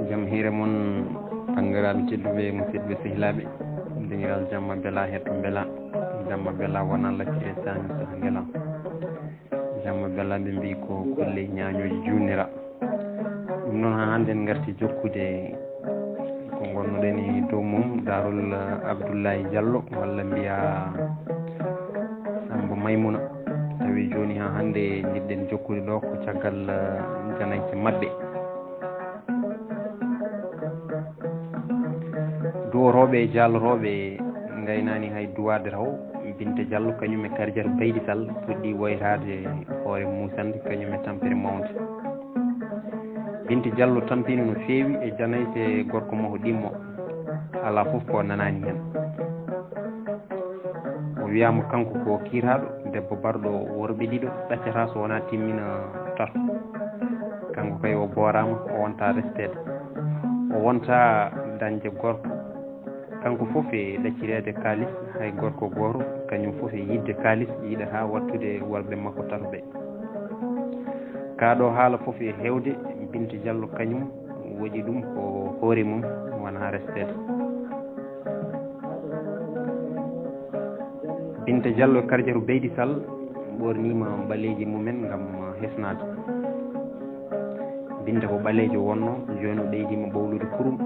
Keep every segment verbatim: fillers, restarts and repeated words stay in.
Jam hiire mon, banndiraaɓe tedduɓe, musidɓe sehilaaɓe. Dingiral jamma bela, hetto bela. Jamma bela wona laccire saami saha ngela. Jamma bela ɓe mbiyi ko kulle ñaañooji juunira. Ɗum noon, haa hannde en ngarti jokkude ko ngonnoɗen e dow mum, Daarul Abdullahi Diallo, walla mbiya Samba Maymuna. Tawi jooni haa hannde njiɗɗen jokkude ɗo ko caggal, eh, janayte maɓɓe. Duworooɓe e jaalorooɓe ngaynaani hay duwaade raw. Binta Diallo, kañum e Kardiatou Baydy Sall, puɗɗi woytaade hoore muusannde, kañum e tampere mawnde. Binta Diallo tampini no feewi e janayte gorko mo o ɗimmo. Alaa fof ko nanaani heen. O wiyaama kanko ko kiiraaɗo, debbo barɗo worɓe ɗiɗo, ɗaccataa so wonaa timmina tato. Kanko kay o booraama, o wontaa resteede. O wontaa dañde gorko. Kanko fof e ɗaccireede kaalis, hay gorko gooto, kañum fof e yiɗde kaalis, yiɗataa wattude worɓe makko tato ɓe. Kaa ɗo haala fof e heewde, Binta Diallo kañum woƴi ɗum ko hoore mum, wonaa resteede. Binta Diallo e Kardiatou Baydy Sall ɓoorniima ɓaleeji mumen ngam hesnaade. Binta ko ɓaleejo wonno, jooni o ɓeydiima ɓowlude kurum.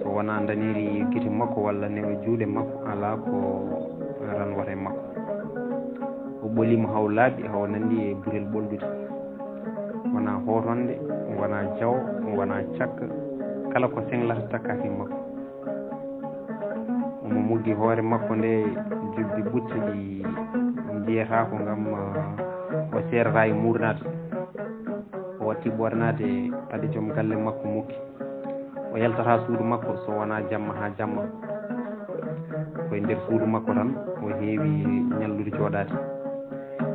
So wonaa ndaneeri gite makko walla newe juuɗe makko, alaa ko ranwata e makko. O ɓoliima haw laaɓi, haw nanndi e burel ɓoldude. Wonaa hootonde, wonaa jawo, wonaa cakka, kala ko senglata takkaaki e makko. Omo muggi hoore makko nde jubbi ɓutti ɗi njiyataako ngam, ah, o seerata e muurnaade. O watti ɓoornaade paɗe joom galle makko muggi. O yaltataa suudu makko so wonaa jamma haa jamma. Ko e nder suudu makko tan o heewi ñallude jooɗaade.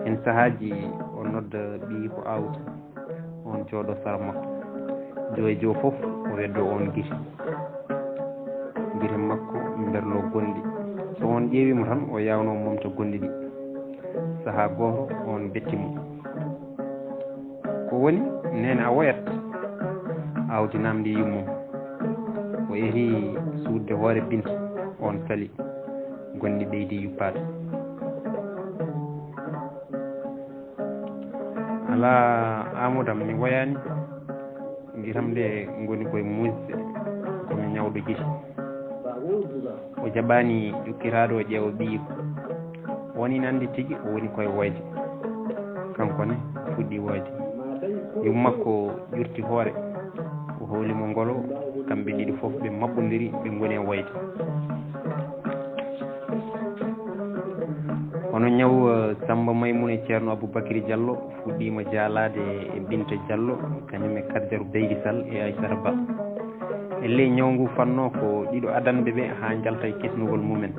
Heen sahaaji o nodda ɓiyi ko aawdi. On jooɗo sara makko. Joo e joo fof o weddoo on gite. Gite makko mberloo gonɗi. So on ƴeewii mo tan o yaawnoo momta gonɗi ɗi. Sahaa gooto on betti mo. Ko woni, neene a woyat? Aawdi naamndii yummum. O etii suutde hoore Binta, on sali. Gonɗi ɓeydii yuppaade. Alaa, Aamadu am, mi woyaani. Gitam ɗe ngoni koye muusde, ko mi ñawɗo gite. O jaɓaani ƴukkitaade o ƴeewa ɓiyiiko. Woni nande tigi o woni koye woyde. Kanko ne o fuɗɗi woyde. Yum makko ƴurti hoore. O hooli mo ngolo, kamɓe ɗiɗo fof ɓe maɓɓondiri, ɓe ngoni e woyde. Hono ñaw, eh, Samba Maymun e Ceerno Aboubacry Diallo fuɗɗiima jaalaade e Binta Diallo, kañum e Kardiatou Beydi Sall e Aissata Ba. E ley ñaw ngu fannoo ko ɗiɗo adanɓe ɓe haa njalta e kisnugol mumen.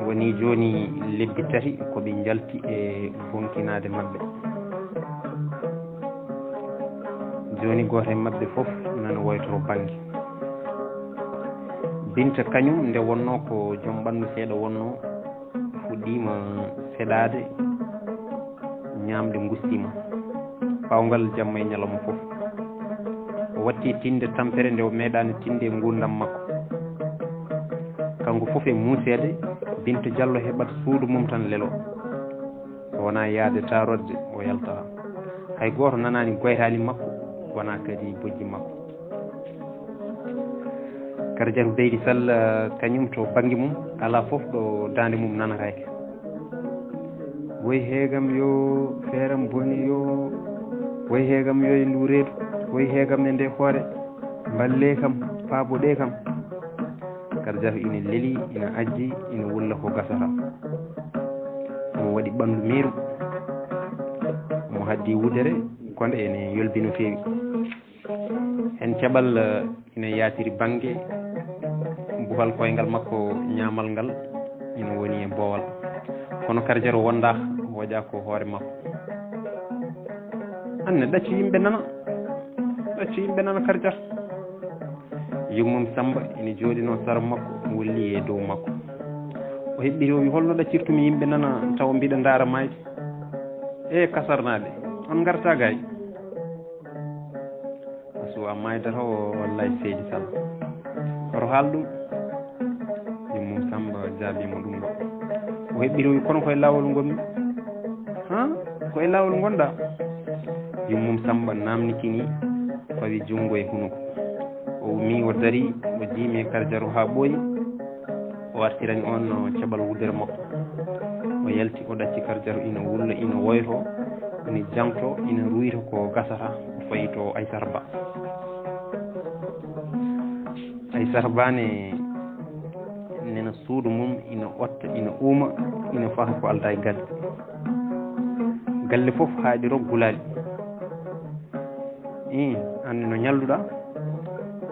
Woni jooni lebbi tati ko ɓe njalti e bonkinaade maɓɓe. Jooni gooto e maɓɓe fof nana woytoro bannge. Binta kañum nde wonnoo ko joom ɓanndu seeɗa wonnoo, fuɗɗiima seɗaade, ñaamde ngustiima. Ɓaawngal jamma e ñalawma fof. O watti tinde tampere nde o meeɗaani tinde e nguurndam makko. Kanko fof e muuseede, Binta Diallo heɓat suudu mum tan lelo. So wonaa yahde taarodde, o yalta. Hay gooto nanaani goytaali makko, wonaa kadi bojji makko. Kardiatou Beydi Sall, kañum to bannge mum, alaa fof ɗo daande mum nanataake. Woy heegam yo feeram boni yo, woy heegam yo e ndu reedu, woy heegam e nde hoore, mballee kam, paaboɗee kam. Kardiatou ina leli, ina ajji, ina wulla ko gasata. Omo waɗi ɓanndu meeru, omo haddi wudere, konde ene yolbi no feewi. Heen caɓal, eh, ina yaatiri bannge buhal koyngal makko ñaamal ngal, ina woni e boowal. Kono Kardiatou wondaaka, woƴaa ko hoore makko. Aan ne, ɗaccu yimɓe nana, ɗaccu yimɓe nana Kardiatou. Yummum Samba ina jooɗinoo sara makko, wulli e dow makko. O heɓɓiti, o wi, "Holno ɗaccirtumi yimɓe nana tawa mbiɗa ndaara maayde? E kasarnaaɓe, on ngartaa gaay?" So a maydata o, wallaay seydi Sall. Hoto haal ɗum? Yummum Samba jaabiima ɗum ɗo. O heɓɓirowi kono koye laawol ngonmi. Ha? Ko e laawol ngonɗa? Yummum Samba naamnikini, fawi junngo e hunuko. O ummii, o darii, o jiimi e karjaru haa ɓooyi. O artirani on no caɓal wudere makko. O yalti, o ɗacci karjaru ina wulla, ina woyto, ina jaŋto, ina ruyta ko gasata, o fayi to Aysar Ba. Aysar Ba ne nena suudu mum, ina otta, ina uuma, ina faha ko aldaa e galle. Galle fof haaɗi rok gulaali. Ii, aan ne no ñalluɗaa?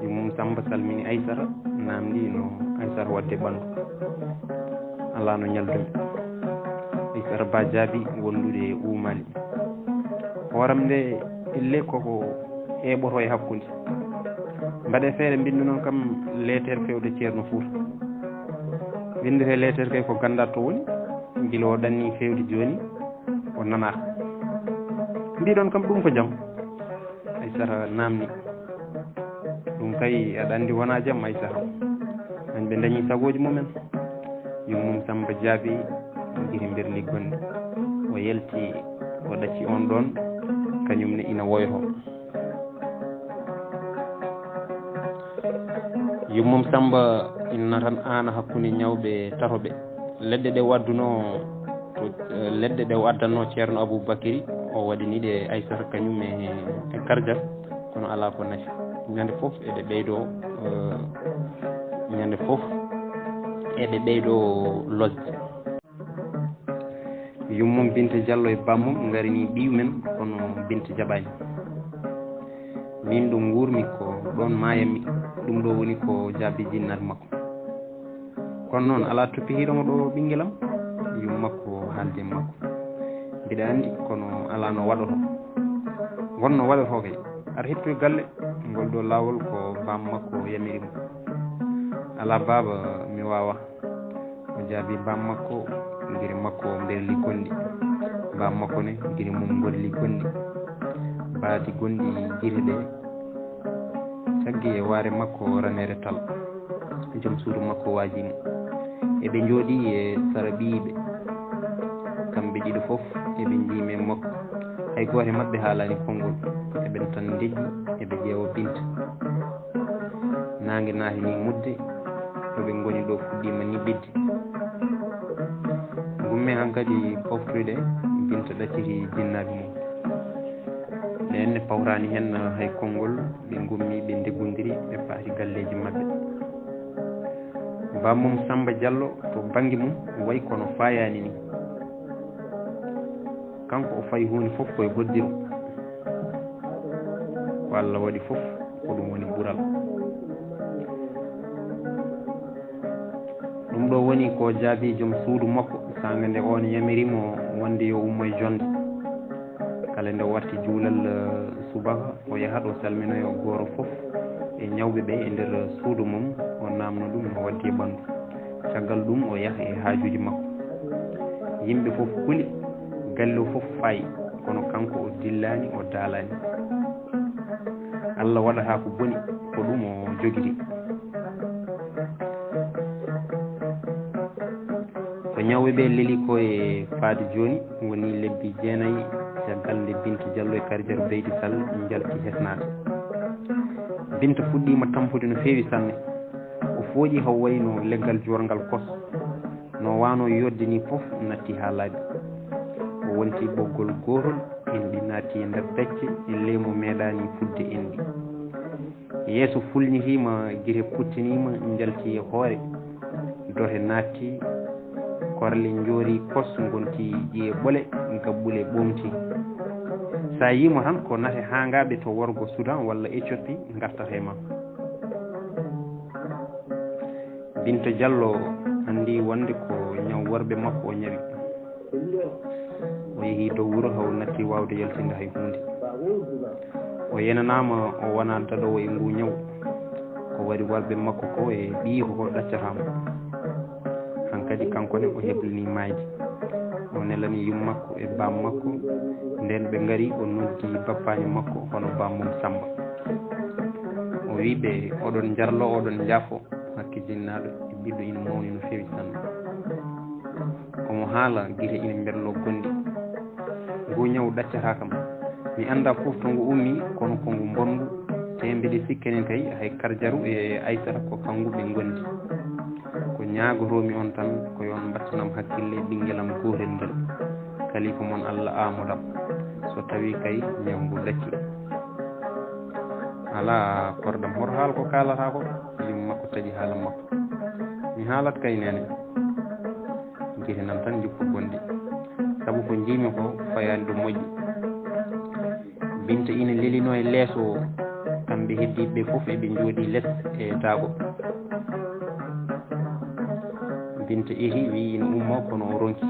Yummum Samba salmini Aysara, naamndii no Aysara waɗde ɓanndu. Alaa no ñallumi. Aysara Ba jaabii wondude e uumaali. Hooram nde elle koko eɓoto e hakkunde. Mbaɗee feere mbinndanon kam leeter fewde Ceerno Fuuta. Winndetee leeter kay ko ganndaa to woni, gila o ɗannii feewde jooni, o nanaaka. Mbiɗon kam ɗum ko jam? Aysata naamni. Ɗum kay aɗa anndi wonaa jam Aysata. An ɓe dañi sagooji mumen. Yummum Samba jaabi giri mberli gonɗi. O yalti o ɗacci on ɗon, kañum ne ina woyto. Yummum Samba ina tan aana hakkunde ñawɓe tatoɓe. Leɗɗe ɗe o addunoo to, eh, leɗɗe ɗe o addannoo Ceerno Abubakiri, o waɗini ɗe Aysata kañum e, e karjal, kono alaa ko nafi. Ñande fof eɗe ɓeydoo, eh, ñande fof eɗe ɓeydoo losde. Yummum Binta Jallo e bammum ngarini ɓiyu men, kono Binta jaɓaani. Min ɗo nguurmi ko ɗoon maayammi, ɗum ɗo woni ko jaabi jinnaaɓe makko. Kono noon alaa toppihiiɗo mo ɗo ɓinngel am, yum makko haaldi e makko. Mbiɗa anndi, kono alaa no waɗoto. Wonno waɗoto kay, aɗa hettoy galle, ngol ɗo laawol ko baam makko yamiri mo. Alaa baaba, mi waawaa. O jaabi baam makko, giri makko mberli gonɗi. Baam makko ne, giri mum mberli gonɗi. Baadi gonɗi giri ɗe, caggi e waare makko raneere tal. Jom suudu makko waaji mo. Eɓe njooɗii e sara ɓiyiiɓe. Kamɓe ɗiɗo fof eɓe njii mem makko. Hay gooto e maɓɓe haalaani konngol. Eɓen tan ndejji, eɓe ƴeewa Binta. Naange naati ni mudde, to ɓe ngoni ɗo fuɗɗiima ni ɓidde. Ngummee hankadi poftoyɗe, Binta ɗacciti jinnaaɓe mum. Ɓe enne pawraani heen hay konngol, ɓe ngummi, ɓe ndeggondiri, ɓe paati galleeji maɓɓe. Bammum Samba Jallo to bannge mum wayi kono faayaani ni. Kanko o fayi huunde fof koye hoddiro. Ko Allah waɗi fof, ko ɗum woni ɓural. Ɗum ɗo woni ko jaabi joom suudu makko, saanga nde oon yamiri mo wonde yo ummo e jonnde. Kala nde o warti juulal, eh, subaka, o yahat o salminoya gooto fof e ñawɓe ɓe e nder suudu mum, o naamno ɗum no waddi e ɓanndu. Caggal ɗum o yaha e haajuuji makko. Yimɓe fof kuli, galle o fof faayi, kono kanko o dillaani, o daalaani. Allah waɗataa ko boni, ko ɗum o jogiti. Ko ñawɓe ɓe leli ko e faade jooni woni lebbi jeenayi caggal nde Binta Jallo e Karjar Beydi Sall njalti hesnaade. Binta fuɗɗiima tampude no feewi sanne. O fooƴi haw wayno leggal joorngal kos. No waano yodde ni fof natti haa laaɓi. O wonti ɓoggol gootol, enɗi naatti e nder pecce, e leemo meeɗaani fuɗde enɗi. Yeeso fulñitiima, gite puttiniima, njalti e hoore. Dote naatti, korle njoori kos, ngonti ƴiye ɓole, gaɓɓule ɓoomti. Sa yii mo tan ko nate haangaaɓe to worgo Sudan walla Éthiopie ngartata e ma. Binta Jallo anndi wonde ko ñaw worɓe makko o ñawi. O yehi dow wuro, haw natti waawde yaltinde hay huunde. O yenanaama o wonaa daɗoowo e nguu ñaw. Ko waɗi worɓe makko ko e ɓiyiiko ko ɗaccata mo. Hankadi kanko ne o heblini maayde. O nelani yum makko e baam makko. Nden ɓe ngari, o noddi bappaajo makko, hono baam mum Samba. O wi'i ɓe, "Oɗon njarlo, oɗon njaafo, hakke jinnaaɗo e ɓiɗɗo ina mawni no feewi sanne. Omo haala gite ina mberloo gonɗi. Nguu ñaw ɗaccataa kam. Mi anndaa fof to ngu ummii, kono ko ngu mbonngu, tee mbiɗa sikki enen kay hay Karjaru e Aysata ko kanngu ɓe ngondi. Ko ñaagotoomi on tan, ko yo on mbattanam hakkille e ɓinngelam gootel ngel, kalifa mon Alla Aamadu am, so tawii kay ñaw ngu ɗaccii." "Alaa, korɗam, hoto haal ko kaalataa ko," yum makko taƴi haala makko. "Mi haalat kay, neene." Gite nan tan njuppa gonɗi, sabu ko njiimi ko fayaani ɗo moƴƴi. Binta ina lelinoo e leeso, kamɓe heddiiɓe ɓe fof eɓe njooɗii les e daago. Binta eti, wi'i ina ummoo, kono o ronki.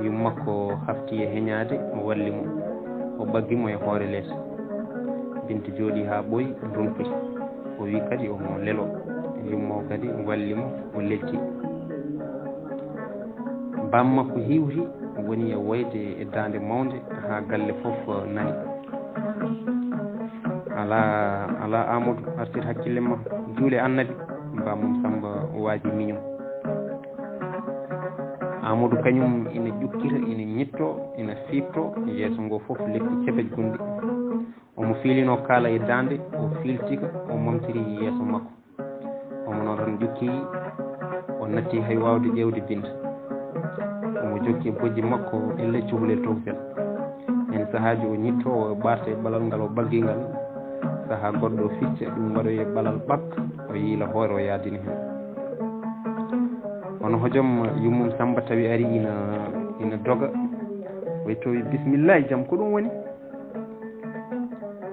Yum makko hafti e heñaade, o walli mo, o ɓaggi mo e hoore leeso. Binta jooɗii haa ɓooyi, ronki. O wi'i kadi omo leloo. Yumma o kadi walli mo, o lelti. Baam makko hiwti, woni e woyde e daande mawnde haa galle fof nani. "Alaa, alaa, Aamadu, artir hakkille ma, juule Annabi," baam mum Samba waaji miñum. Aamadu kañum ina ƴukkita, ina ñittoo, ina fiiɓtoo, yeeso ngoo fof leppi cepej gonɗi. Omo fiilinoo kaala e daande, o fiiltika, o momtiri yeeso makko. Omo noon tan ƴukki, o natti hay waawde ƴeewde Binta. Omo jokki e bojji makko e leccuhulel towtel. Heen sahaaji o ñittoo, o ɓaarta e ɓalal ngal o ɓaggi ngal. Sahaa goɗɗo o ficca, ɗum waɗoyi e ɓalal ɓak, o yiila hoore, o yaadini heen. Hono hojom yummum Samba tawi ari ina, ina doga. O yetto wi, "Bismillaahi, jam ko ɗum woni?"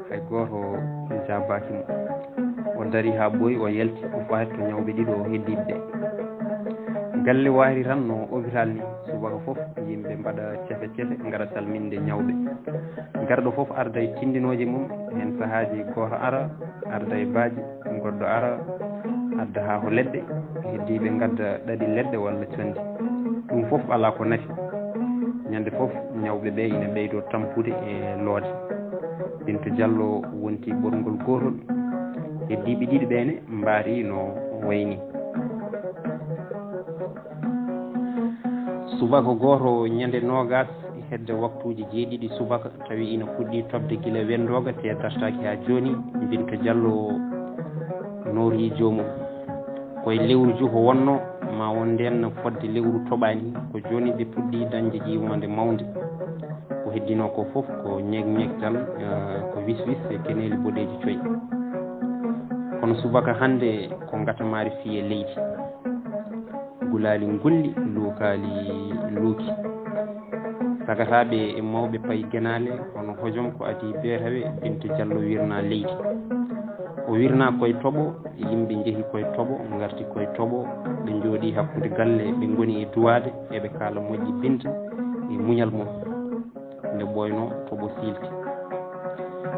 Hay gooto jaabaaki mo. O dari haa ɓooyi, o yalti, o faati to ñawɓe ɗiɗo heddiiɓe ɓe. Galle waari tan no hôpital ni, subaka fof yimɓe mbaɗa cefe-cefe, ngara salminde ñawɓe. Garɗo fof arda e tindinooje mum, heen sahaaji gooto ara, arda e baaji, goɗɗo ara, adda haa ko leɗɗe, heddiiɓe ngadda ɗaɗi leɗɗe walla conndi. Ɗum fof alaa ko nafi. Ñande fof, ñawɓe ɓe ina ɓeydoo tampude e loode. Binta Jallo wonti ɓorngol gootol. Heddiiɓe ɗiɗi ɓe ne mbaari no wayni. Subaka gooto, ñande noogaas, hedde waktuuji jeeɗiɗi subaka, tawi ina fuɗɗi toɓde gila wenndooga te dartaaki haa jooni, Binta Jallo noori joomum. Ko e lewru juho wonnoo, ma won ndeen fodde lewru toɓaani, ko jooni ɓe puɗɗi dañde jiiwonde mawnde. Ko heddinoo ko fof ko ñeek-ñeek tan, eh, ko wis-wis e keneeli boɗeeji coy. Kono subaka hannde ko ngatamaari fii e leydi. Gulaali ngulli, luukaali luuki. Sagataaɓe e mawɓe payi genaale, hono hojom ko adii beetawe, Binta Jallo wirnaa leydi. O wirnaa koye toɓo, yimɓe njehi koye toɓo, ngarti koye toɓo, ɓe njooɗii hakkunde galle, ɓe ngoni e duwaade, eɓe kaala moƴƴi Binta e muñal mum. Nde ɓooynoo, toɓo siilti.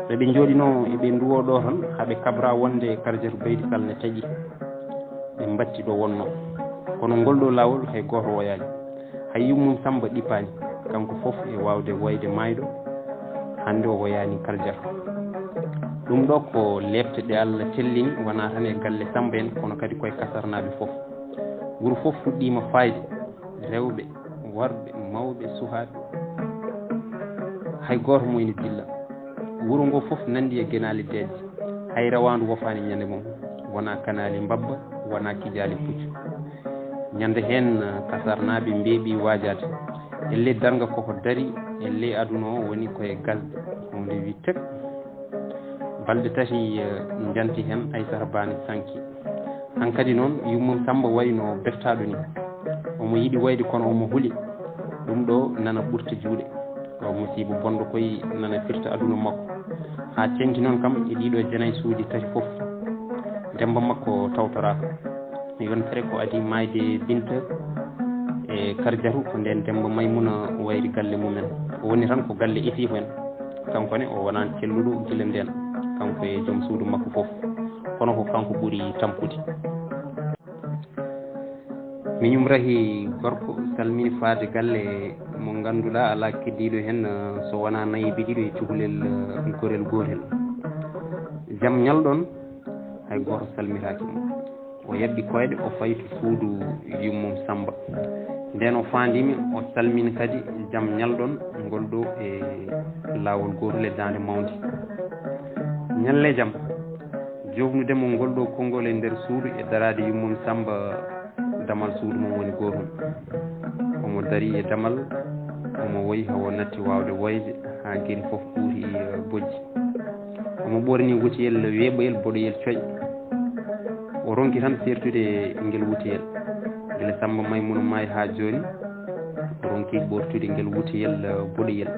Ɓe ɓe njooɗinoo eɓe nduwoo ɗo tan, haa ɓe kabra wonde Karjatu Baydi Sal ne taƴi. Ɓe mbatti ɗo wonnoo. Kono ngol ɗo laawol hay gooto woyaani. Hay yummum Samba ɗippaani. Kanko fof e waawde woyde maayɗo, hannde o woyaani Karjatu. Ɗum ɗo ko leepte ɗe Allah tellini, wonaa tan e galle Samba en, kono kadi koye Kasarnaaɓe fof. Wuro fof fuɗɗiima faayde, rewɓe, worɓe, mawɓe, sukaaɓe. Hay gooto mo ina dilla. Wuro ngo fof nanndi e genaale deeƴe. Hay rawaandu wofaani ñande mum. Wonaa kanaali mbabba, wonaa kijaali puccu. Ñande heen, Kasarnaaɓe mbeeɓi waajaade. Ellee darnga koko dari, ellee aduna o woni koye gasde. Huunde wi tek. Balɗe tati, eh, njanti heen, Aysata Ba ne sanki. Hankadi noon, yummum Samba wayno beftaaɗo ni. Omo yiɗi wayde kono omo huli. Ɗum ɗo nana ɓurta juuɗe. Ko musiiba bonɗo koye nana firta aduna makko. Haa teŋti noon kam e ɗiɗo jenaysuuji tati fof. Ndemba makko tawtoraaka. Yontere ko adii maayde Binta e Karjatu, ko ndeen Demba Maymuna wayri galle mumen. O woni tan ko galle Isiifu en. Kanko ne, o wonaa celluɗo gila ndeen, kanko e joom suudu makko fof. Kono ko kanko ɓuri tampude. Miñum Rahi gorko salmini faade galle mo ngannduɗaa alaa keddiiɗo heen, eh, so wonaa nayi ɓe ɗiɗo e cukalel, eh, gorel gootel. Jam ñalɗon, hay gooto salmitaaki mo. O yaɓɓi koyɗe, o fayi to suudu yummum Sammba. Ndeen o faandiima, o salmini kadi jam ñalɗon ngol ɗo e laawol gootol e daande mawnde. Ñalle jam, joofnude mo ngol ɗo konngol e nder suudu e daraade yummum Sammba, damal suudu mum woni gootol. Omo darii e damal, omo woyi, hawo natti waawde woyde, haa giri fof ɓuuri, eh, bojji. Omo ɓorni wutiyel weeɓoyel boɗoyel coy. O ronki tan seertude ngel wutiyel. Gila Sammba Maymuna maayi haa jooni, o ronki ɓortude ngel wutiyel, eh, boɗoyel.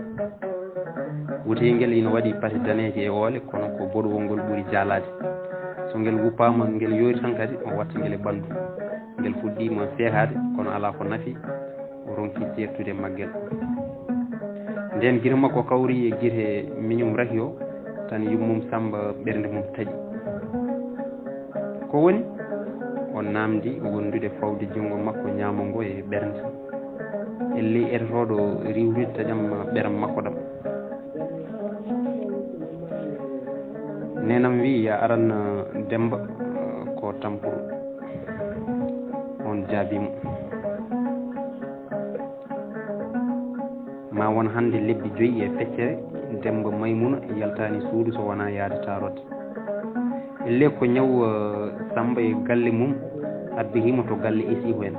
Wutiyel ngel ina waɗi pate daneeje e oole, kono ko boɗowol ngol ɓuri jaalaade. So ngel wuppaama, ngel yoori tan kadi, o watta ngel e ɓanndu. Ngel fuɗɗiima seekaade, kono alaa ko nafi, o ronki seertude maggel. Ndeen gite makko kawri e gite miñum Rahi o, tan yummum Sammba ɓernde mum taƴi. Ko woni? O naamndi wondude fawde junngo makko ñaamo ngo e ɓernde. Ellee etotooɗo riiwrude taƴam ɓeram makko ɗam. Neenam wiyi, "Yaa aran, Demmba, ko tampuru." Oon jaabii mo. Ma won hannde lebbi joyi e feccere, Demmba Maymuna yaltaani suudu so wonaa yahde taaroode. Ellee ko ñaw, eh, Sammba e galle mum abbiri mo to galle esiiho en.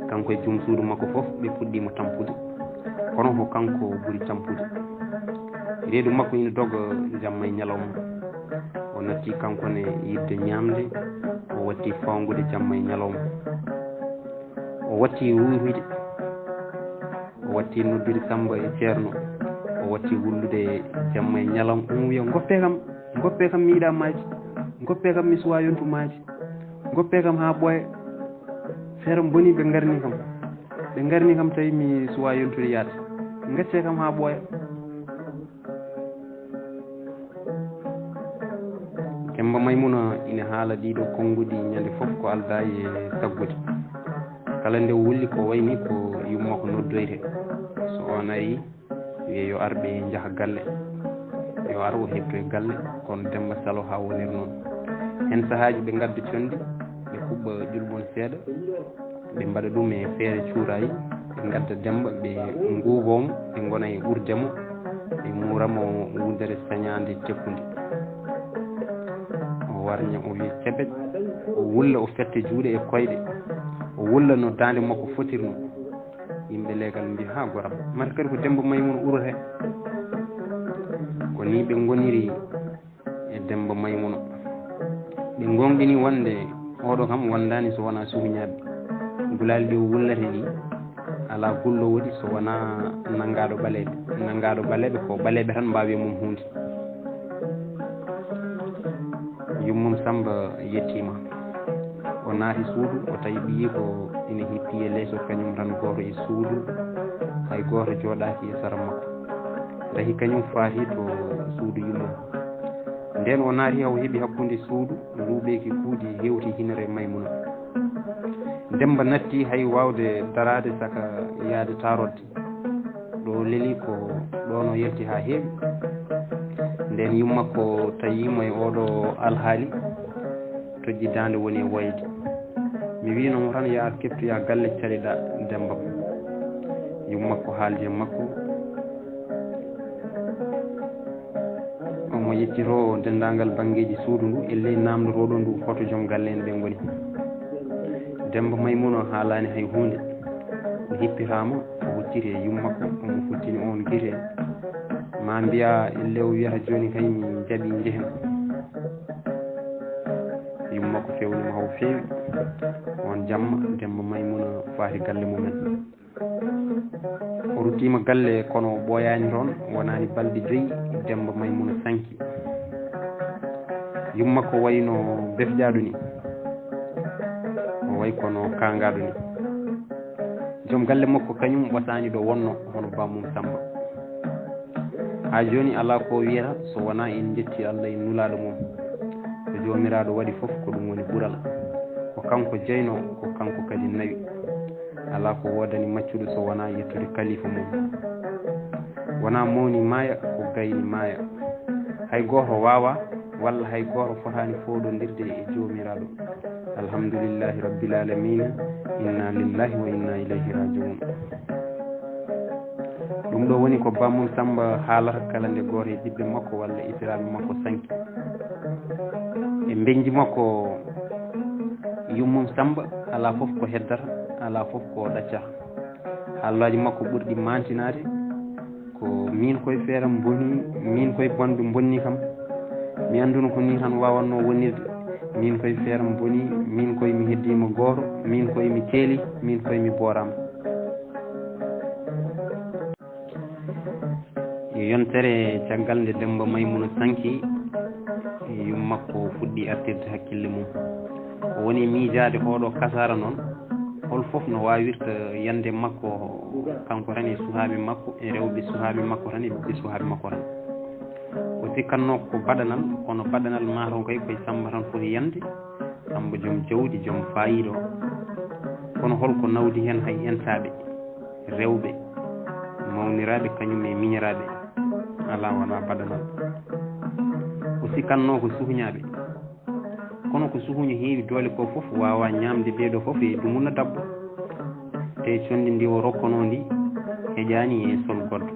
Kanko e joom suudu makko fof ɓe puɗɗii mo tampude. Kono ko kanko ɓuri tampude. Reedu makko ina doga jamma e ñalawma. O natti kanko ne yiɗde ñaamde, o watti fawngude jamma e ñalawma. O watti ruyruyde. O watti noddude Sammba e Ceerno. O watti wullude jamma e ñalawma. Omo wiya, "Ngoppee kam, ngoppee kam, mi yiɗaa maayde. Ngoppee kam, mi suwaa yontu maayde. Ngoppee kam haa ɓooya. Feere bonii ɓe ngarni kam. Ɓe ngarni kam tawi mi suwaa yontude yaade. Ngaccee kam haa ɓooya." Demmba Maymuna ina haala ɗiɗo konnguɗi ñande fof ko aldaa e saggude. Kala nde wulli ko wayni ko yumma ko noddoyte. So on ari, wiye yo ar ɓe njaha galle. Yo ar o heɓto e galle, kono Demmba Salo haa wonir noon. Heen sahaaji ɓe ngadda conndi, ɓe kuɓɓa ƴulɓon seeɗa. Ɓe mbaɗa ɗum e feere cuuraay, ɓe ngadda Demmba, ɓe nguubo mo, ɓe ngona e urde mo, ɓe muura mo wudere sañaande tekkunde. O warña, o wiya cebet, o wulla, o fetta juuɗe e koyɗe, o wulla no daande makko fotirno. Yimɓe leegal mbi, "Haa goram, mata kadi ko Demmba Maymuna urata." Ko nii ɓe ngoniri e Demmba Maymuna. Ɓe ngoongɗini wonde oɗo kam wondaani so wonaa suhuñaaɓe. Gulaali ɗi o wullata ɗi, alaa gulɗo woɗi so wonaa nanngaaɗo ɓaleeɓe. Nanngaaɗo ɓaleeɓe ko ɓaleeɓe tan mbaawi e mum huunde. Yummum Sammba yettiima. O naati suudu, o tawi ɓiyiiko ina hippi e leeso, kañum tan gooto e suudu, hay gooto jooɗaaki e sara makko. Tahi kañum faati to suudu yummum. Ndeen o naati, o heɓi hakkunde suudu, luuɓeeki kuuɗi hewti hinere Maymuna. Demmba natti hay waawde daraade saka yahde taarodde. Ɗo leli ko ɗoon o yalti haa heewi. Ndeen yumma ko tawi mo e oɗo alhaali, toƴƴi daande woni e woyde. Mi wiino mo tan, "Yo ar keptoyaa galle, caliɗaa Demmba." Yumma ko haaldi e makko. Omo yeccitoo denndaangal banngeeji suudu ndu, ellee naamndotooɗo ndu hoto joom galle en ɓe ngoni. Demmba Maymuna haalaani hay huunde. O hippitaama, o hucciti e yumma makko, omo futtini oon gite. Ma mbiyaa ellee o wiyata, "Jooni kay mi jaɓii, njehen." Yumma makko feewni mo haa o feewi. Oon jamma, Demmba Maymuna faati galle mumen. O ruttiima galle, kono o ɓooyaani toon, wonaani balɗe joyi, Demmba Maymuna sanki. Yumma makko wayno befƴaaɗo ni, o wayi kono kaangaaɗo ni. Joom galle makko kañum wasaani ɗo wonno, hono bammum Sammba. Haa jooni alaa ko wiyata so wonaa en njetti Allah e Nulaaɗo mum. Ko Joomiraaɗo waɗi fof, ko ɗum woni ɓural. Ko kanko jeyno, ko kanko kadi nawi. Alaa ko woodani maccuɗo so wonaa yettude kaliifa mum. Wonaa mawni maaya, ko gayni maaya. Hay gooto waawaa, walla hay gooto fotaani fooɗondirde e Joomiraaɗo. Alhamdulillahi Rabbil Aalamiina, inna lillahi wa inna ilayhi raaji'uun. Ɗum ɗo woni ko Bamum Sammba haalata kala nde gooto e ɓiɓɓe makko walla esiraaɓe makko sanki. E mbeñji makko, yummum Sammba, alaa fof ko heddata, alaa fof ko ɗaccata. Haalaaji makko ɓurɗi maantinaade ko: "Miin koye feeram mbonii, miin koye banndum bonnii kam. Mi annduno ko nii tan waawatnoo wonirde. Miin koye feeram mbonii, miin koye mi heddiima gooto, miin koye mi teeli, miin koye mi booraama." Yontere caggal nde Demmba Maymuna sanki, yum makko fuɗɗi artirde hakkille mum. O woni miijaade oo ɗoo kasaara noon, hol fof no waawirta yande makko, kanko tan e suhaaɓe makko, e rewɓe suhaaɓe makko tan, e ɓiɓɓe suhaaɓe makko tan. O sikkatnoo ko baɗanal, kono baɗanal maa taw kay koye Sammba tan foti yande, Sammba joom jawdi, joom faayiida o. Kono hol ko nawdi heen hay entaaɓe, rewɓe, mawniraaɓe, kañum e miñiraaɓe? Alaa, wonaa baɗanal. O sikkatnoo ko suhuñaaɓe. Kono ko suhuño heewi doole ko fof, waawaa ñaamde ɓee ɗoo fof e dumunna dabbo. Te conndi ndi o rokkonoo ndi heƴaani e sol goɗɗo.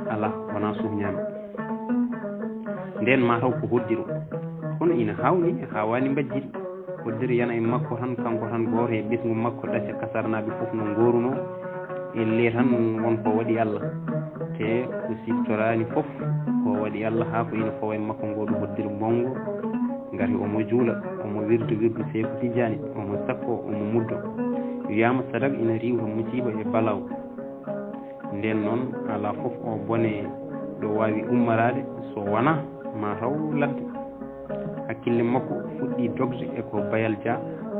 Alaa, wonaa suhuñaaɓe. Ndeen maa taw ko hoddiro. Kono ina haawni, haawaani mbajjiri. Hoddiro yana e makko tan, kanko tan gooto e ɓesngu makko, ɗacca kasarnaaɓe fof no ngoorunoo. Ellee tan won ko waɗi Alla. Te o siftoraani fof ko waɗi Alla haa ko ina fawa e makko ngoo ɗo hoddiro bonngo. Ngati omo juula, omo wirda wirdu Seeku Tijjaani, omo sakkoo, omo muddo. Wiyaama sadak ina riiwta musiiba e balaaw. Ndeen noon, alaa fof o bone ɗo waawi ummoraade so wonaa maa taw ladde. Hakkille makko fuɗɗii dogde e ko Bayal Dia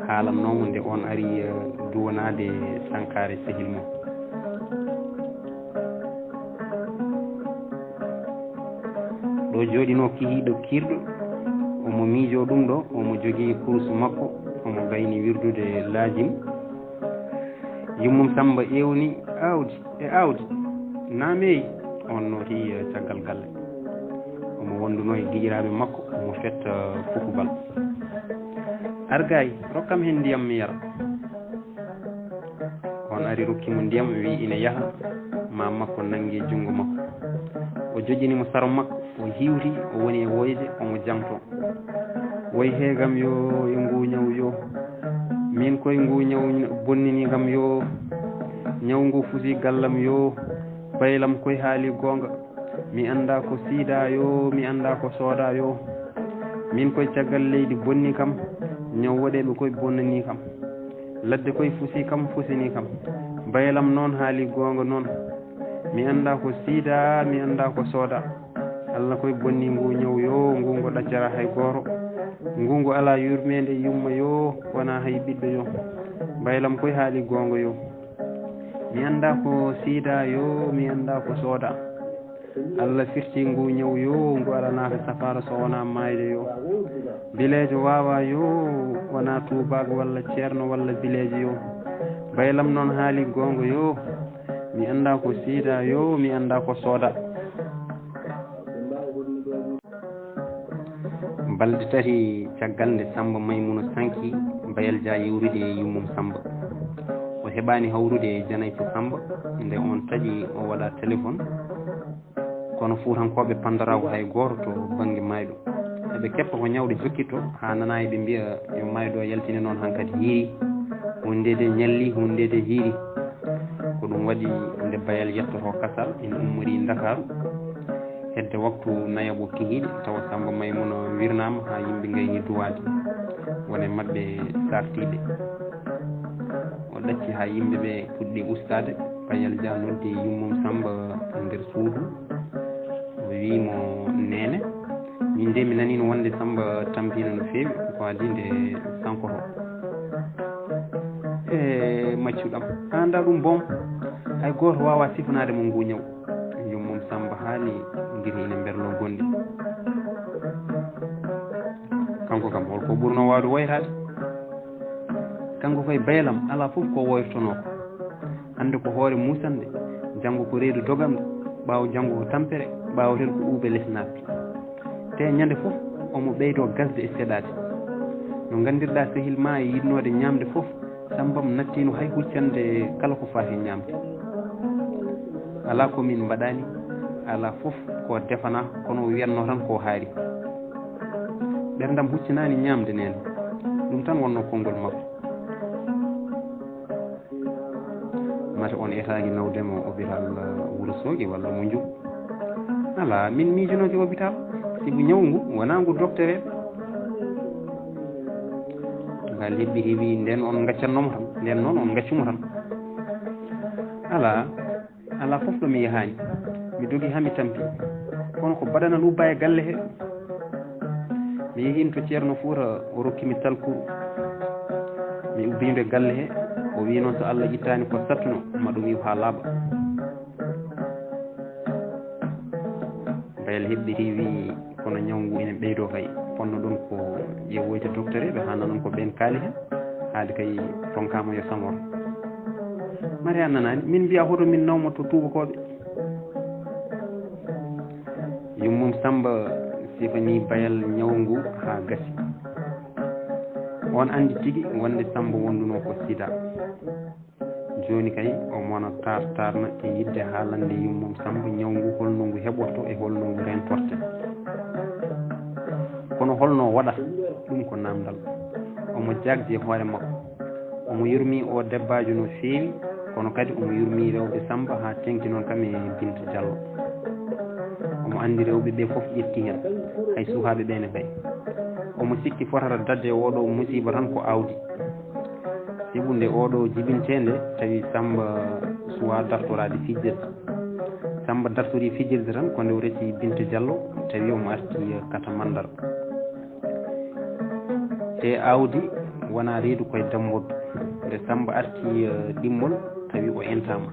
haalatnoo mo nde oon ari, eh, duwanaade sankaare sehil mum. Ɗo jooɗinoo kihiiɗo kiirɗo, omo miijoo ɗum ɗo, omo jogii kurus makko, omo gayni wirdude laajim. Yummum Sammba ewni: "Aawdi e aawdi, naameeyi." Oon nootii, eh, caggal galle. Omo wondunoo e giƴiraaɓe makko, omo fetta, eh, fukubal. "Argaay, rokkam heen ndiyam mi yara." Oon ari rokki mo ndiyam, wi ina yaha, maam makko nanngi junngo makko. O joƴƴini mo saro makko, o hiwti, o woni e woyde, omo jaŋtoo. "Woy hee kam yoo, e nguu ñaw yoo. Miin koye nguu ñaw bonninii kam yoo. Ñaw nguu fusi gallam yoo. Baylam koye haali goonga. Mi anndaa ko siidaa yoo, mi anndaa ko soodaa yoo. Miin koye caggal leydi bonni kam, ñaw waɗeeɓe koye bonnanii kam. Ladde koye fusi kam, fusinii kam. Baylam noon haali goonga noon. Mi anndaa ko siidaa, mi anndaa ko soodaa. Alla koye bonni nguu ñaw yoo, nguu ngo ɗaccataa hay gooto. Nguu ngo alaa yurmeende yumma yoo, wonaa hay ɓiɗɗo yoo. Baylam koye haali goonga yoo. Mi anndaa ko siidaa yoo, mi anndaa ko soodaa. Alla firti nguu ñaw yoo, ngu alanaaka safaara so wonaa maayde yoo. Bileejo waawaa yoo, wonaa tuubaaku walla ceerno walla bileejo yoo. Baylam noon haali goonga yoo. Mi anndaa ko siidaa yoo, mi anndaa ko soodaa." Balɗe tati caggal nde Sammba Maymuna sanki, Bayal Dia yewtidi e yummum Sammba. O heɓaani hawrude e janayɓe Sammba, nde oon taƴi o waɗa telefon. Kono Fuutankooɓe panndataa ko hay gooto to bannge maayɗo. Eɓe keppa ko ñawɗo jokkitto haa nanaa eɓe mbiya yo maayɗo yaltine noon hankadi hiiri. Huunde de ñalli, huunde de hiiri. Ko ɗum waɗi nde Bayal yettotoo Kasal, ina ummorii Ndakaaru. Hedde waktu nayaɓo kihiiɗe, tawa Sammba Maymuna wirnaama haa yimɓe ngayni duwaade. Won e maɓɓe saaktiiɓe. O ɗacci haa yimɓe ɓe puɗɗi ustaade. Bayal Dia noddi yummum Sammba nder suudu. O wii mo: "Neene, min de mi naniino wonde Sammba tampiino no feewi, ko adii nde sankoto?" "E maccuɗam, a anndaa ɗum boom, hay gooto waawaa sifanaade mo nguu ñaw." Yummum Sammba haali ngiri ina mberloo gonɗi. Kanko kam, hol ko ɓurnoo waawde woytaade? Kanko koye Bayalam, alaa fof ko woytonoo ko. Hannde ko hoore muusannde, janngo ko reedu doganɗo, ɓaawo janngo ko tampere, ɓaawo heen ko uube les naatde. Te ñande fof omo ɓeydoo gasde e seɗaade. No nganndirɗaa sehil maa e yiɗnoode ñaamde fof, Samba am nattiino hay huccande kala ko faati e ñaamde. Alaa ko min mbaɗaani, alaa fof ko defanaa, kono o wiyatnoo tan ko haari. Ɓerndam huccinaani ñaamde neen. Ɗum tan wonnoo konngol makko. Mate on etaaki nawde mo hôpital, uh, Wuro Soogi walla mo Njugu? Alaa, min miijunooki hôpital, sibu ñawu ngu wonaa ngu doktereeɓe. Ngal heɓɓiti wi, nden on ngaccanno mo tan, nden noon on ngaccu mo tan. Alaa, alaa fof ɗo mi yahaani. Mi dogi haa mi tampi. Kono ko baɗanal ubba e galle he. Mi yehiino to Ceerno Fuuta, o rokki mi talkuru. Mi ubbiino e galle he, o wii noon so Allah ittaani ko sattuno, ma ɗum iw haa laaɓa. Bayal heɓɓiti wii, kono ñawu ngu ene ɓeydoo kay. Ponno ɗon ko ƴeewoyde doktoreeɓe, haa nanon ko ɓeen kaali heen. Haade kay tonkaama yo samor. Mari a nanaani, min mbiya hoto min nawmo to tuubakooɓe. Yummum Samba sifanii Bayal ñawu ngu haa gasi. On anndi tigi wonde Samba wondunoo ko sida. Jooni kay omo wona taar-taarna e yiɗde haalande yummum Samba ñawu ngu, holno ngu heɓorto e holno ngu rentorte. Kono holno o waɗata? Ɗum ko naamndal. Omo jaagdi e hoore makko. Omo yurmii oo debbaajo no feewi, kono kadi omo yurmii rewɓe Samba haa teŋti noon kam e Binta Jallo. Omo anndi rewɓe ɓee fof ƴetti heen, hay sukaaɓe ɓee ne kay. Omo sikki fotata daɗde e ooɗoo musiiba tan ko Awdi. Sibu nde ooɗoo jibintee nde, tawi Samba suwaa dartoraade fijirde. Samba dartorii fijirde tan, ko nde o resi Binta Jallo, tawi omo arti kata mandar. Te Awdi wonaa reedu koye dammboddu. Nde Samba arti, eh, ɗimmol, tawi o entaama.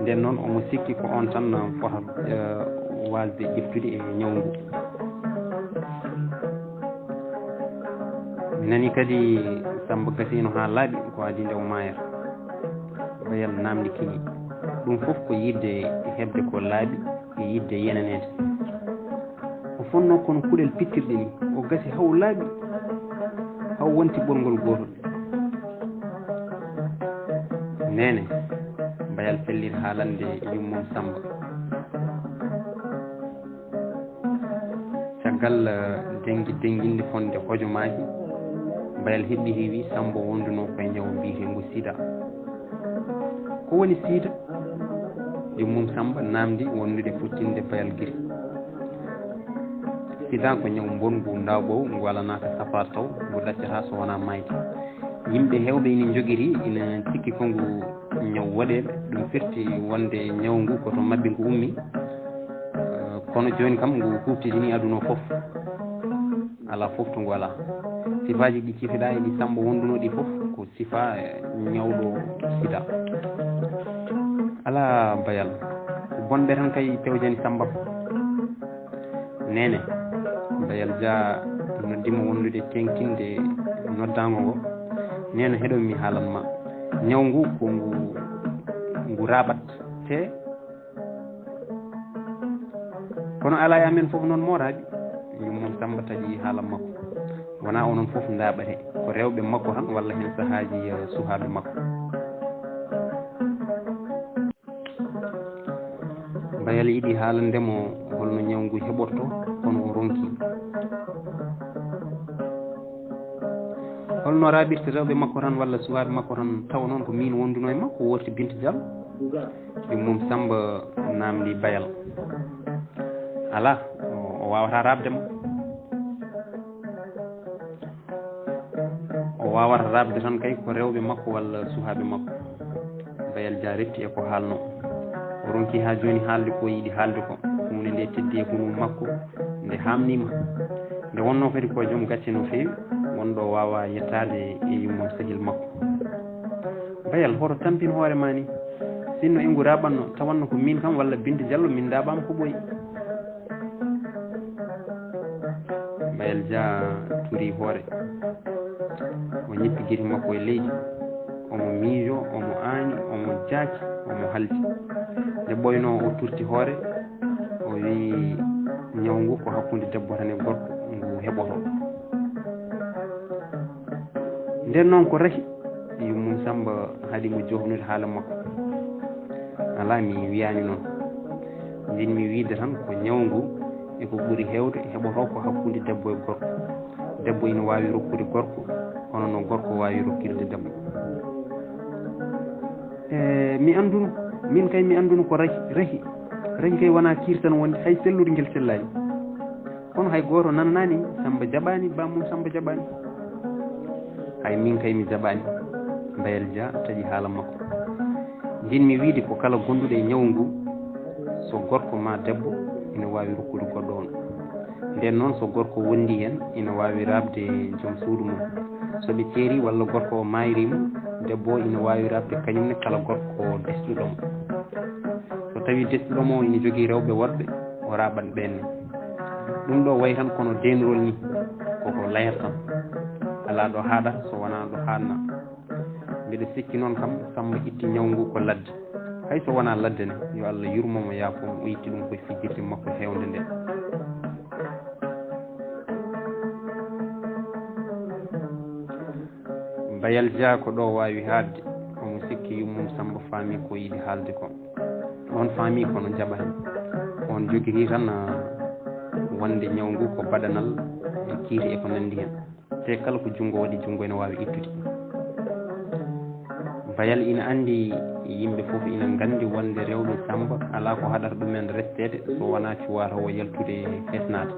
Nden noon, omo sikki ko oon tan, eh, fota, eh, waasde ƴeftude e ñawu ngu. Mi nani kadi Samba gasiino haa laaɓi, ko adii nde o maayata. Bayal naamndi kiñi. Ɗum fof ko yiɗde heɓde ko laaɓi e yiɗde yenaneede. O fonnoo kono kuɗel pittirɗe ni. O gasi haw laaɓi, haw wonti ɓorngol gootol. Neene, Bayal fellir haalande yummum Samba. Caggal, eh, dengi-, denginde fonde hojomaaji, Bayal heɓɓiti wi Samba wondunoo koye ñawu mbiyeteengu sida. Ko woni sida? Yummum Samba naamndi wondude futtinde Bayal Giri. Sida ko ñawu mbonngu ndawɓowu ngu alanaaka safaara taw, ngu ɗaccataa so wonaa maayde. Yimɓe heewɓe ina njogiri, ina cikki ko ngu ñawu woɗeeɓe. Ɗum firti wonde ñawu ngu ko to maɓɓe ngu ummi. Eh, kono jooni kam ngu huuɓtidini aduna o fof. Alaa fof to ngu alaa. Sifaaji ɗi cifiɗaa e ɗi Samba wondunoo ɗi fof ko sifaa, eh, ñawɗo sida. Alaa Bayal, ko bonɓe tan kay pewjani Samba. Neene, Bayal Dia noddi mo wondude teeŋtinde noddaango ngo. Neene, heɗo mi haalan ma. Ñawu ngu ko ngu, ngu raaɓat te. Kono alaa e amen fof noon mooraaɓe. Yummum Samba taƴi haala makko. Wonaa onon fof ndaaɓate. Ko rewɓe makko tan walla heen sahaaji, eh, suhaaɓe makko. Bayal yiɗi haalande mo holno ñawu ngu heɓorto, kono o ronki. Holno raaɓirta rewɓe makko tan walla suhaaɓe makko tan, tawa noon ko miin wondunoo e makko, woorti Binta Diallo? Yummum Samba naamndi Bayal. Alaa, o, o waawataa raaɓde mo. O waawata raaɓde tan kay ko rewɓe makko walla suhaaɓe makko. Bayal Dia refti e ko haalnoo. O ronki haa jooni haalde ko yiɗi haalde ko. Huunde nde teddi e hunuko makko, nde haamniima. Nde wonnoo kadi ko joom gacce no feewi, wonɗo waawaa yettaade e yummum sehil makko. Bayal, hoto tampin hoore maa ni. Sinno e ngu raaɓatno, tawanno ko miin kam walla Binta Diallo min ndaaɓaama ko ɓooyi. Bayal Dia turii hoore. O ñippi gite makko e leydi. Omo miijoo, omo aani, omo jaaki, omo halji. Nde ɓooynoo o turti hoore, o wiyi ñaw ngu ko hakkunde debbo tan e gorko ngu heɓotoo. Nden noon ko rahi, yummum Sammba haɗi mo jofnude haala makko. Alaa, mi wiyaani noon. Njiɗmi wiyde tan ko ñaw ngu e ko ɓuri heewde heɓotoo ko hakkunde debbo e gorko. Debbo ina waawi rokkude gorko, hono no gorko waawi rokkirde debbo. E, mi annduno, min kay mi annduno ko rahi, rahi. Rahi kay wonaa kiir tan wonde, hay sellude ngel sellaani. Kono hay gooto nananaani Sammba jaɓaani, bammum Sammba jaɓaani. Hay min kay mi jaɓaani. Mbayel Dia taƴi haala makko. Njiɗmi wiyde ko kala gonduɗo e ñaw ngu, so gorko ma debbo, ina waawi rokkude goɗɗo on. Nden noon, so gorko wondi heen, ina waawi raɓde joom suudu mum. So ɓe ceerii walla gorko o maayriima, debbo o ina waawi raɓde kañum ne kala gorko desɗuɗo mo. So tawii desɗuɗo mo o ina jogii rewɓe woɗɓe, o raɓan ɓeen ne. Ɗum ɗo wayi tan kono deenurol ni, koko layata tan. Alaa ɗo haaɗata so wonaa ɗo haaɗna. Mbeɗa sikki noon kam Sammba itti ñaw ngu ko ladde. Hay so wonaa ladde ne, yo Allah yurmo mo, yaafo mo, o itti ɗum koye fijirde makko heewnde nde. Mbayel Dia ko ɗo waawi haaɗde, omo sikki yummum Sammba faami ko yiɗi haalde ko. On faami kono jaɓaani. On jogitii tan, ah, wonde ñaw ngu ko baɗanal e kiiri e ko nanndi heen. Te kala ko junngo waɗi, junngo ene waawi ittude. Mbayel ina anndi, yimɓe fof ina nganndi wonde rewɓe Sammba alaa ko haɗata ɗumen resteede so wonaa cuwaa tawo yaltude hesnaade.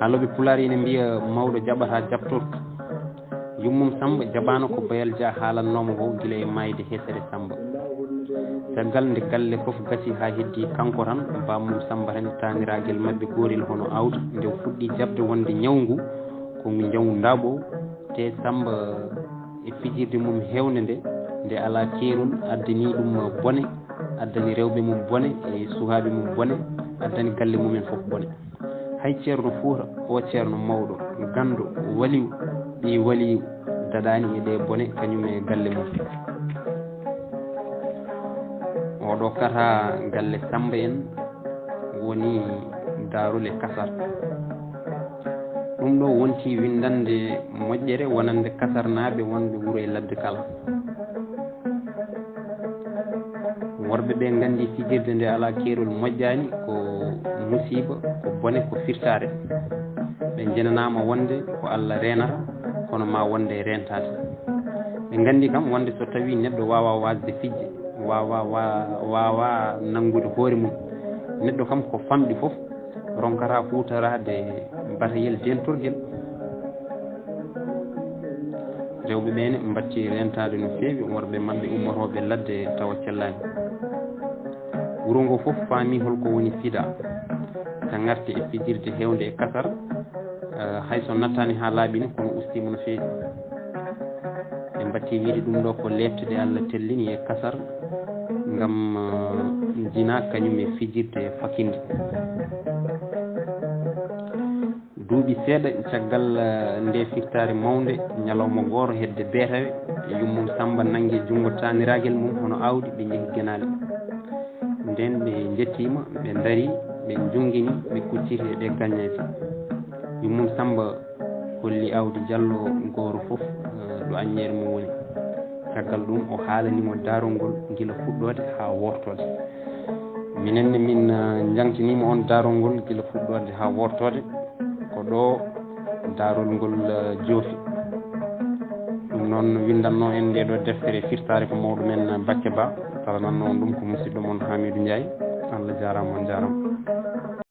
Haalooɓe Pulaar ina mbiya, mawɗo jaɓataa jaɓtortu. Yummum Sammba jaɓaano ko Bayal Dia haalannoo mo ko gila e maayde hesere Sammba. Caggal nde galle fof gasii haa heddii kanko tan, bammum Sammba tan e taaniraagal maɓɓe goorel hono Aawdi, nde o fuɗɗii jaɓde wonde ñaw ngu ko ngu ñaw ndaaɓoowu, te Sammba e fijirde mum heewnde nde, nde alaa keerol, addanii ɗum bone, addani rewɓe mum bone, e suhaaɓe mum bone, addani galle mumen fof bone. Hay Ceerno Fuuta, o ceerno mawɗo, ganndo, waliw, ɓii waliw, daɗaani e ɗee bone, kañum e galle mum. Oɗo kata galle Sammba en woni Daarule Kasar. Ɗum ɗo wonti winndannde moƴƴere wonande Kasarnaaɓe wonɓe wuro e ladde kala. Worɓe ɓe nganndi fijirde nde alaa keerol moƴƴaani, ko musiiba, ko bone, ko firtaare. Ɓe njenanaama wonde ko Allah reenata, kono ma wonde e reentaade. Ɓe nganndi kam wonde so tawii neɗɗo waawaa waasde fijde, waawaa, wa-, waawaa nanngude hoore mum, neɗɗo kam ko famɗi fof, ronkata huutoraade batayel dentorgel. Rewɓe ɓee ne mbattii reentaade no feewi worɓe maɓɓe ummotooɓe ladde tawa cellaani. Wuro ngoo fof faami hol ko woni fida. Ɓe ngarti e fijirde heewnde e kasar, eh, hay so nattaani haa laaɓi ne, kono ustiima no feewi. Ɓe mbattii wiyde ɗum ɗo ko leeɓte ɗe Allah tellini e kasar ngam, eh, jina kañum e fijirde fakkinde. Duuɓi seeɗa caggal, eh, nde firtaare mawnde, ñalawma gooto hedde beetawe, yummum Sammba nanngi junngo taaniraagal mum hono Aawdi, ɓe njehi Genaale. Ndeen ɓe njettiima, ɓe ndarii, ɓe njonngini, ɓe kucciti e ɗee gaññeeje. Yummum Sammba holli Aawdi Jallo gooto fof, eh, ɗo aññeere mum woni. Caggal ɗum o haalani mo daarol ngol gila fuɗɗoode haa wortoode. Minen ne min, eh, njaŋtiniima on daarol ngol gila fuɗɗoode haa wortoode. Ko ɗo daarol ngol, eh, joofi. Ɗum noon winndannoo en ndee ɗoo deftere firtaare ko mawɗo men, eh, Bacca Ba. Talanannoo on ɗum ko musidɗo mon Hamidou Ndiaye. Allah jaaraama, on jaaraama.